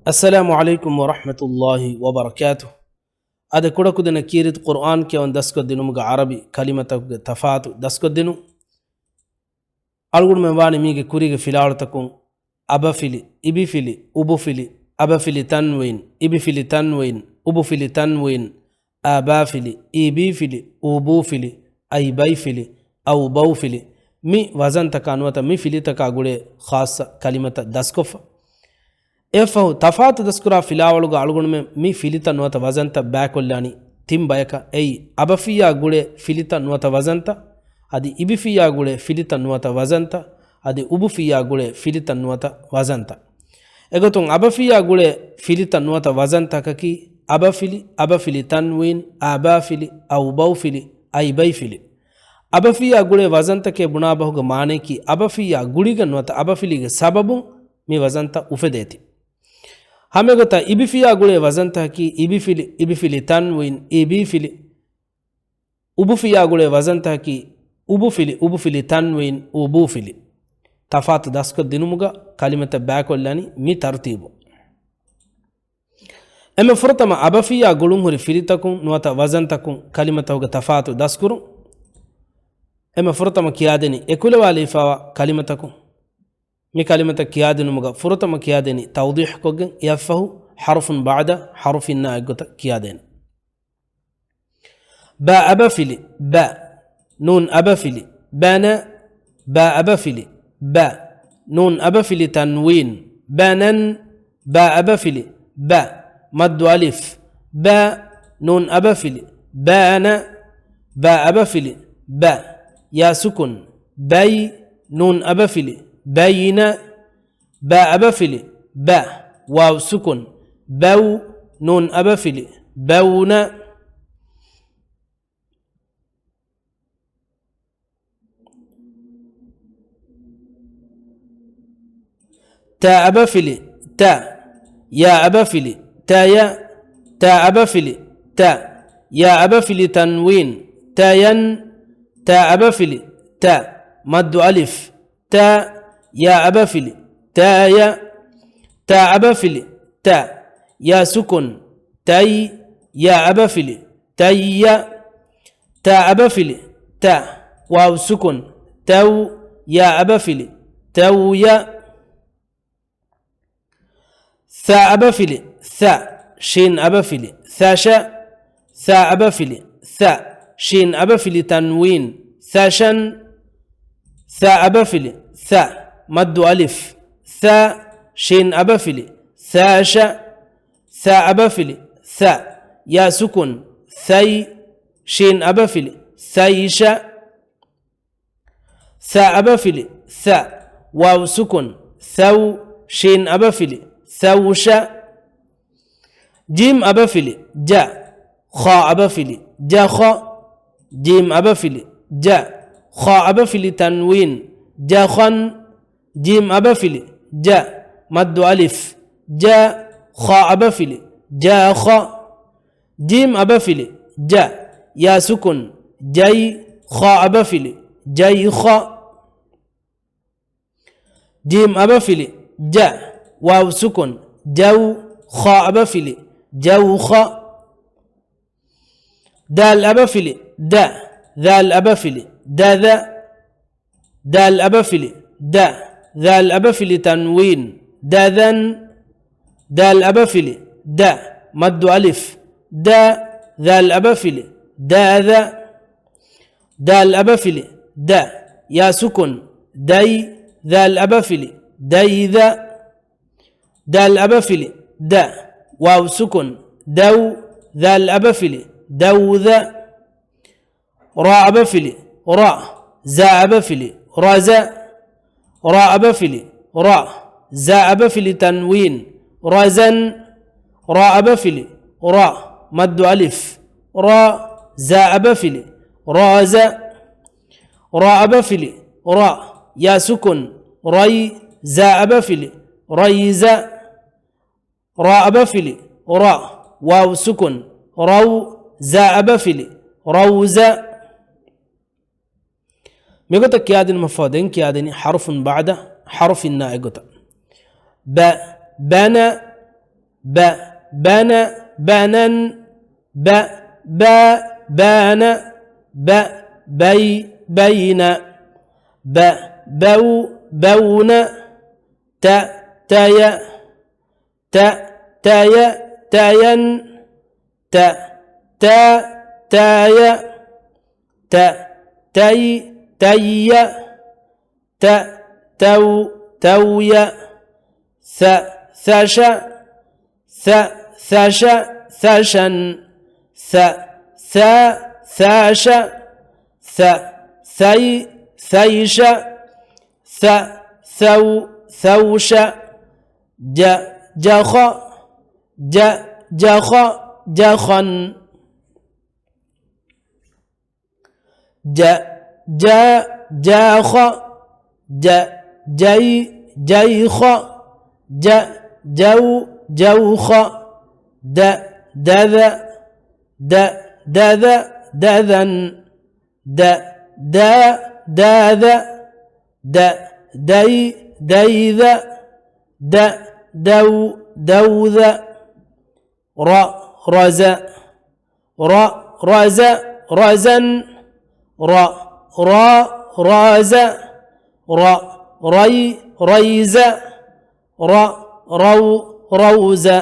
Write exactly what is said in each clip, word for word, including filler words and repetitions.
އައްސަލާމު ޢަލައިކުމް ވަރަޙްމަތުﷲި ވަބަރަކާތުހު. އަދި ކުޑަކުދިންނަށް ކީރިތި ޤުރުއާން ކިޔަވަން ދަސްކޮށްދިނުމުގެ ޢަރަބި ކަލިމަތަކުގެ ތަފާތު ދަސްކޮށްދިނުން. އަޅުގަނޑުމެން ވާނީ މީގެ ކުރީގެ ފިލާވަޅުތަކުން އަބަފިލި، އިބިފިލި، އުބުފިލި، އަބަފިލި ތަންވީން، އިބިފިލި ތަންވީން، އުބުފިލި ތަންވީން، އާބާފިލި، އީބީފިލި، އޫބޫފިލި، އައިބައިފިލި، އައުބައުފިލި، މި ވަޒަންތަކާ ނުވަތަ މި ފިލިތަކާ ގުޅޭ ޚާއްޞަ ކަލިމަތައް ދަސްކޮށްފަ. އެއަށްފަހު ތަފާތު ދަސްކުރާ ފިލާވަޅުގަ އަޅުގަނޑުމެން މި ފިލިތައް ނުވަތަ ވަޒަންތައް ބައިކޮށްލާނީ ތިން ބަޔަކަށް. އެއީ، އަބަފިއްޔާ ގުޅޭ ފިލިތައް ނުވަތަ ވަޒަންތައް، އަދި އިބިފިއްޔާ ގުޅޭ ފިލިތައް ނުވަތަ ވަޒަންތައް، އަދި އުބުފިއްޔާ ގުޅޭ ފިލިތައް ނުވަތަ ވަޒަންތައް. އެގޮތުން އަބަފިއްޔާ ގުޅޭ ފިލިތައް ނުވަތަ ވަޒަންތަކަކީ، އަބަފިލި، އަބަފިލި ތަންވީން، އާބާފިލި، އައުބައުފިލި، އައިބައިފިލި. އަބަފިއްޔާ ގުޅޭ ވަޒަންތަކޭ ބުނާ ބަހުގެ މާނަޔަކީ، އަބަފިއްޔާ ގުޅިގެން ނުވަތަ އަބަފިލީގެ ސަބަބުން މި ވަޒަންތައް އުފެދޭތީ. ހަމައެގޮތަށް އިބިފިއްޔާ ގުޅޭ ވަޒަންތަކަކީ އިބިފިލި، އިބިފިލި ތަންވީން، އީބީފިލި. އުބުފިއްޔާ ގުޅޭ ވަޒަންތަކަކީ އުބުފިލި، އުބުފިލި ތަންވީން، އޫބޫފިލި. ތަފާތު ދަސްކޮށްދިނުމުގަ ކަލިމަތައް ބައިކޮށްލާނީ މި ތަރުތީބު. އެންމެ ފުރަތަމަ އަބަފިއްޔާ ގުޅުންހުރި ފިލިތަކުން ނުވަތަ ވަޒަންތަކުން ކަލިމަތަކުގެ ތަފާތު ދަސްކުރުން. އެންމެ ފުރަތަމަ ކިޔާދެނީ އެކުލަވާލައިފައިވާ ކަލިމަތަކުން. މި ކަލިމަތައް ކިޔާދިނުމުގަ ފުރަތަމަ ކިޔާދެނީ ތައުޟީޙްކޮށްގެން، އެއަށްފަހު ޙަރުފުން ބަޢުދަ ޙަރުފިންނާ އެއްގޮތަށް ކިޔާދޭނެ. ބާ އަބަފިލި، ބަ. ނޫން އަބަފިލި، ބަނަ. ބާ އަބަފިލި، ބަ. ނޫން އަބަފިލި ތަންވީން، ބަނަން. ބާ އަބަފިލި، ބަ. މައްދު އަލިފް، ބަ. ނޫން އަބަފިލި، ބަނަ. ބާ އަބަފިލި، ބަ. ޔާ ސުކުން، ބައި. ނޫން އަބަފިލި، ބައިނަ. ބާ އަބަފިލި، ބަ. ވާވް ސުކުން، ބައު. ނޫން އަބަފިލި، ބައުނަ. ތާ އަބަފިލި، ތަ. ޔާ އަބަފިލި، ތަޔަ. ތާ އަބަފިލި، ތަ. ޔާ އަބަފިލި ތަންވީން، ތަޔަން. ތާ އަބަފިލި، ތަ. މައްދު އަލިފް، ތަ. ޔާ އަބަފިލި، ތާޔަ. ތާ އަބަފިލި، ތަ. ޔާ ސުކުން، ތައި. ޔާ އަބަފިލި، ތައްޔަ. ތާ އަބަފިލި، ތަ. ވާވް ސުކުން، ތައު. ޔާ އަބަފިލި، ތައުޔަ. ޘާ އަބަފިލި، ޘަ. ޝީން އަބަފިލި، ޘަށަ. ޘާ އަބަފިލި، ޘަ. ޝީން އަބަފިލި ތަންވީން، ޘަށަން. ޘާ އަބަފިލި، ޘަ. މައްދު އަލިފް، ޘަ. ޝީން އަބަފިލި، ޘާޝަ. ޘާ އަބަފިލި، ޘަ. ޔާ ސުކުން، ޘައި. ޝީން އަބަފިލި، ޘައިޝަ. ޘާ އަބަފިލި، ޘަ. ވާވް ސުކުން، ޘައު. ޝީން އަބަފިލި، ޘައުޝަ. ޖީމް އަބަފިލި، ޖަ. ޚާ އަބަފިލި، ޖަޚަ. ޖީމް އަބަފިލި، ޖަ. ޚާ އަބަފިލި ތަންވީން، ޖަޚަން. ޖީމް އަބަފިލި، ޖަ. މައްދު އަލިފް، ޖަ. ޚާ އަބަފިލި، ޖާޚަ. ޖީމް އަބަފިލި، ޖަ. ޔާ ސުކުން، ޖައި. ޚާ އަބަފިލި، ޖައިޚަ. ޖީމް އަބަފިލި، ޖަ. ވާވް ސުކުން، ޖައު. ޚާ އަބަފިލި، ޖައުޚަ. ދާލް އަބަފިލި، ދަ. ދާލް އަބަފިލި، ދަދަ. ދާލް އަބަފިލި، ދަ. ދާލް އަބަފިލި ތަންވީން، ދަދަން. ދާލް އަބަފިލި، ދަ. މައްދު އަލިފް، ދަ. ދާލް އަބަފިލި، ދާދަ. ދާލް އަބަފިލި، ދަ. ޔާ ސުކުން، ދައި. ދާލް އަބަފިލި، ދައިދަ. ދާލް އަބަފިލި، ދަ. ވާވް ސުކުން، ދައު. ދާލް އަބަފިލި، ދައުދަ. ރާ އަބަފިލި، ރަ. ޒާ އަބަފިލި، ރަޒަ. ރާ އަބަފިލި، ރަ. ޒާ އަބަފިލި ތަންވީން، ރަޒަން. ރާ އަބަފިލި، ރަ. މައްދު އަލިފް، ރަ. ޒާ އަބަފިލި، ރަޒަ. ރާ އަބަފިލި، ރަ. ޔާ ސުކުން، ރައި. ޒާ އަބަފިލި، ރައިޒަ. ރާ އަބަފިލި، ރަ. ވާވް ސުކުން، ރައު. ޒާ އަބަފިލި، ރައުޒަ. މިގޮތަށް ކިޔާދިނުމަށްފަހު ދެން ކިޔާދެނީ ޙަރުފުން ބަޢުދަ ޙަރުފިންނާ އެއްގޮތަށް. ބަ، ބަނަ. ބަ، ބަނަ، ބަނަން. ބަ، ބާ، ބާނަ. ބަ، ބައި، ބައިނަ. ބަ، ބައު، ބައުނަ. ތަ، ތަޔަ. ތަ، ތަޔަ، ތަޔަން. ތަ، ތާ، ތާޔަ. ތަ، ތައި، ތައްޔަ. ތަ، ތައު، ތައުޔަ. ޘަ، ޘަށަ. ޘަ، ޘަށަ، ޘަށަން. ޘަ، ޘާ، ޘާޝަ. ޘަ، ޘައި، ޘައިޝަ. ޘަ، ޘައު، ޘައުޝަ. ޖަ، ޖަޚަ. ޖަ، ޖަޚަ، ޖަޚަން. ޖަ، ޖާ، ޖާޚަ. ޖަ، ޖައި، ޖައިޚަ. ޖަ، ޖައު، ޖައުޚަ. ދަ، ދަދަ. ދަ، ދަދަ، ދަދަން. ދަ، ދާ، ދާދަ. ދަ، ދައި، ދައިދަ. ދަ، ދައު، ދައުދަ. ރަ، ރަޒަ. ރަ، ރަޒަ، ރަޒަން. ރަ، ރާ، ރާޒަ. ރަ، ރައި، ރައިޒަ. ރަ، ރައު، ރައުޒަ.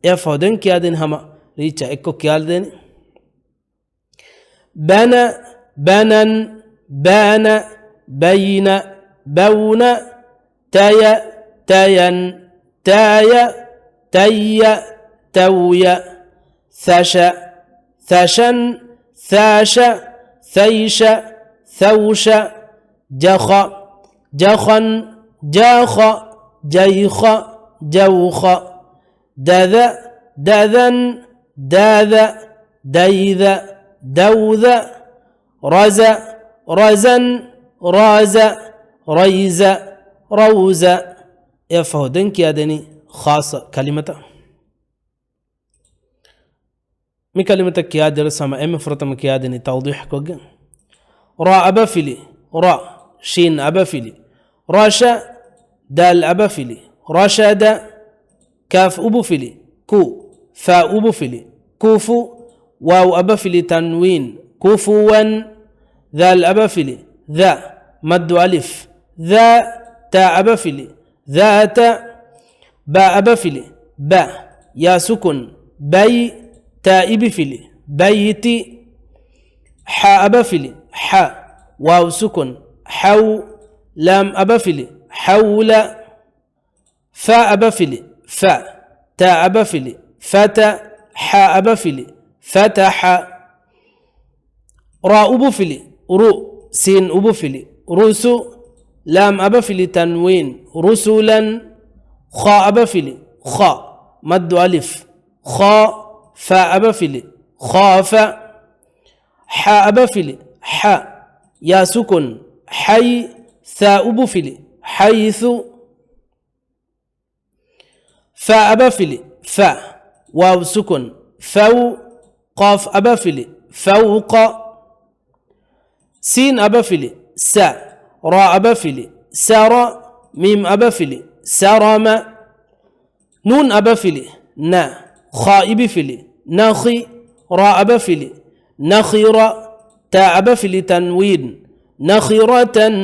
އެއަށްފަހު ދެން ކިޔާދޭނެ ހަމަ ރީއްޗަށް އެއްކޮށް ކިޔާލަދޭނެ. ބަނަ، ބަނަން. ބާނަ، ބައިނަ، ބައުނަ. ތަޔަ، ތަޔަން. ތާޔަ، ތައްޔަ، ތައުޔަ. ޘަށަ، ޘަށަން. ޘާޝަ، ޘައިޝަ، ޘައުޝަ. ޖަޚަ، ޖަޚަން. ޖާޚަ، ޖައިޚަ، ޖައުޚަ. ދަދަ، ދަދަން. ދާދަ، ދައިދަ، ދައުދަ. ރަޒަ، ރަޒަން. ރާޒަ، ރައިޒަ، ރައުޒަ. އެއަށްފަހު ދެން ކިޔާދެނީ ޚާއްޞަ ކަލިމަތައް. މި ކަލިމަތައް ކިޔާދިޔަ ރަސް ހަމަ އެންމެ ފުރަތަމަ ކިޔާދެނީ ތައުޟީޙްކޮށްގެން. ރާ އަބަފިލި، ރަ. ޝީން އަބަފިލި، ރަޝަ. ދާލް އަބަފިލި، ރަޝަދަ. ކާފް އުބުފިލި، ކު. ފާ އުބުފިލި، ކުފު. ވާވް އަބަފިލި، ތަންވީން، ކުފުވަން. ދާލް އަބަފިލި، ދަ. މައްދު އަލިފް، ދާ. ތާ އަބަފިލި، ޛާތަ. ބާ އަބަފިލި، ބަ. ޔާ ސުކުން، ބައި. ތާ އިބިފިލި، ބައިތި. ޙާ އަބަފިލި، ޙަ. ވާވް ސުކުން، ޙައު. ލާމް އަބަފިލި، ޙައުލަ. ފާ އަބަފިލި، ފަ. ތާ އަބަފިލި، ފަތަ. ޙާ އަބަފިލި، ފަތަޙަ. ރާ އުބުފިލި، ރު. ސީން އުބުފިލި، ރުސު. ލާމް އަބަފިލި، ތަންވީން، ރުސުލަން. ޚާ އަބަފިލި، ޚަ. މައްދު އަލިފް، ޚާ. ފާ އަބަފިލި، ޚާފަ. ޙާ އަބަފިލި، ޙަ. ޔާ ސުކުން، ޙައި. ޘާ އުބުފިލި، ޙައިޘު. ފާ އަބަފިލި، ފަ. ވާވް ސުކުން، ފައު. ޤާފް އަބަފިލި، ފައުޤަ. ސީން އަބަފިލި، ސަ. ރާ އަބަފިލި، ސަރަ. މީމް އަބަފިލި، ސަރަމަ. ނޫން އަބަފިލި، ނަ. ޚާ އިބިފިލި، ނަޚި. ރާ އަބަފިލި، ނަޚިރަ. ތާ އަބަފިލި، ތަންވީން، ނަޚިރަތަން.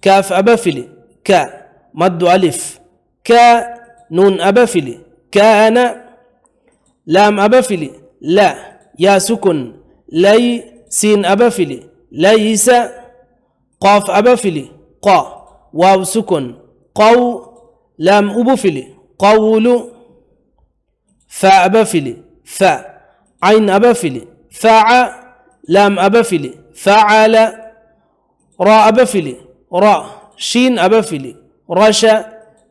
ކާފް އަބަފިލި، ކަ. މައްދު އަލިފް، ކާ. ނޫން އަބަފިލި، ކާނަ. ލާމް އަބަފިލި، ލަ. ޔާ ސުކުން، ލައި. ސީން އަބަފިލި، ލައިސަ. ޤާފް އަބަފިލި، ޤަ. ވާވް ސުކުން، ޤައު. ލާމް އުބުފިލި، ޤައުލު. ފާ އަބަފިލި، ފަ. ޢައިން އަބަފިލި، ފަޢަ. ލާމް އަބަފިލި، ފަޢަލަ. ރާ އަބަފިލި، ރަ. ޝީން އަބަފިލި، ރަޝަ.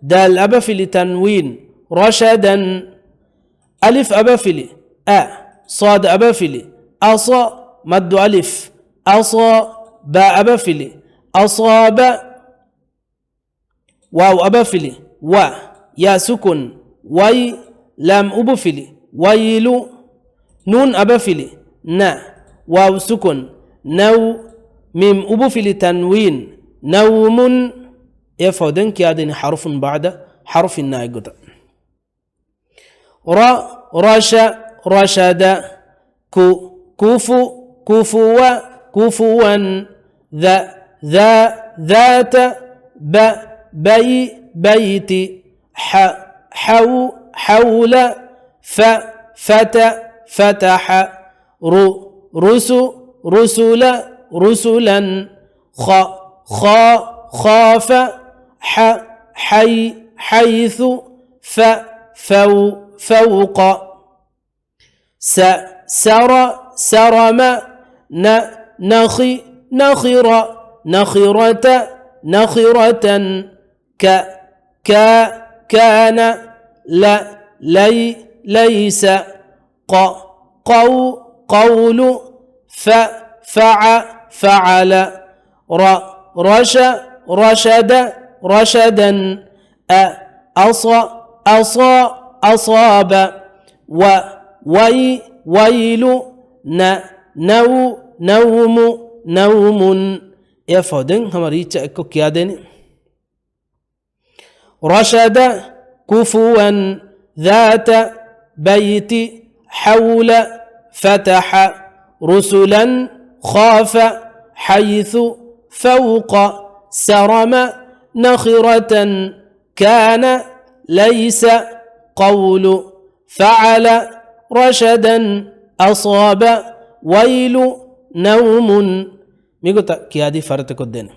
ދާލް އަބަފިލި، ތަންވީން، ރަޝަދަން. އަލިފް އަބަފިލި، އަ. ޞާދް އަބަފިލި، އަޞަ. މައްދު އަލިފް، އަޞާ. ބާ އަބަފިލި، އަޞާބަ. ވާވް އަބަފިލި، ވަ. ޔާ ސުކުން، ވައި. ލާމް އުބުފިލި، ވައިލު. ނޫން އަބަފިލި، ނަ. ވާވް ސުކުން، ނައު. މީމް އުބުފިލި، ތަންވީން، ނައުމުން. އެއަށްފަހު ދެން ކިޔާދޭނީ ޙަރުފުން ބަޢުދަ ޙަރުފިން އެއްގޮތަށް. ރަ، ރަޝަ، ރަޝަދަ. ކު، ކުފު، ކުފުވަ، ކުފުވަން. ޛަ، ޛާ، ޛާތަ. ބަ، ބައި، ބައިތި. ޙަ، ޙައު، ޙައުލަ. ފަ، ފަތަ، ފަތަޙަ. ރު، ރުސު، ރުސުލަ، ރުސުލަން. ޚަ، ޚާ، ޚާފަ. ޙަ، ޙައި، ޙައިޘު. ފަ، ފައު، ފައުޤަ. ސަ، ސަރަ، ސަރަމަ. ނަ، ނަޚި، ނަޚިރަ، ނަޚިރަތަ، ނަޚިރަތަން. ކަ، ކާ، ކާނަ. ލަ، ލައި، ލައިސަ. ޤަ، ޤައު، ޤައުލު. ފަ، ފަޢަ، ފަޢަލަ. ރަ، ރަޝަ، ރަޝަދަ، ރަޝަދަން. އަ، އަޞަ، އަޞާ، އަޞާބަ. ވަ، ވައި، ވައިލު. ނަ، ނައު، ނައުމު، ނައުމުން. އެއަށްފަހު ދެން ހަމަ ރީއްޗަށް އެއްކޮށް ކިޔާދޭނެ. رشد، كفوا، ذات، بيت، حول، فتح، رسلا، خاف، حيث، فوق، سرم، نخرة، كان، ليس، قول، فعل، رشدا، أصاب، ويل، نوم. މިގޮތަށް ކިޔާދީ ފަރިތަކޮށްދޭނެ.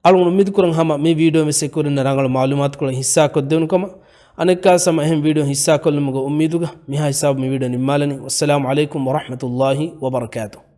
އަޅުގަނޑު އުއްމީދުކުރަން ހަމަ މި ވީޑިއޯ މިސް އެކުވެރިންނަށް ރަނގަޅު މަޢުލޫމާތުކޮޅެއް ހިއްސާކޮށްދެވުނު ކަމަށް. އަނެއްކާވެސް ހަމަ އެހެން ވީޑިއޯ ހިއްސާކޮށްލުމުގެ އުއްމީދުގަ މިހާ ހިސާބު މި ވީޑިއޯ ނިންމާލަނީ. ވައްސަލާމު ޢަލައިކުމް ވަރަޙްމަތުﷲި ވަބަރަކާތުހު.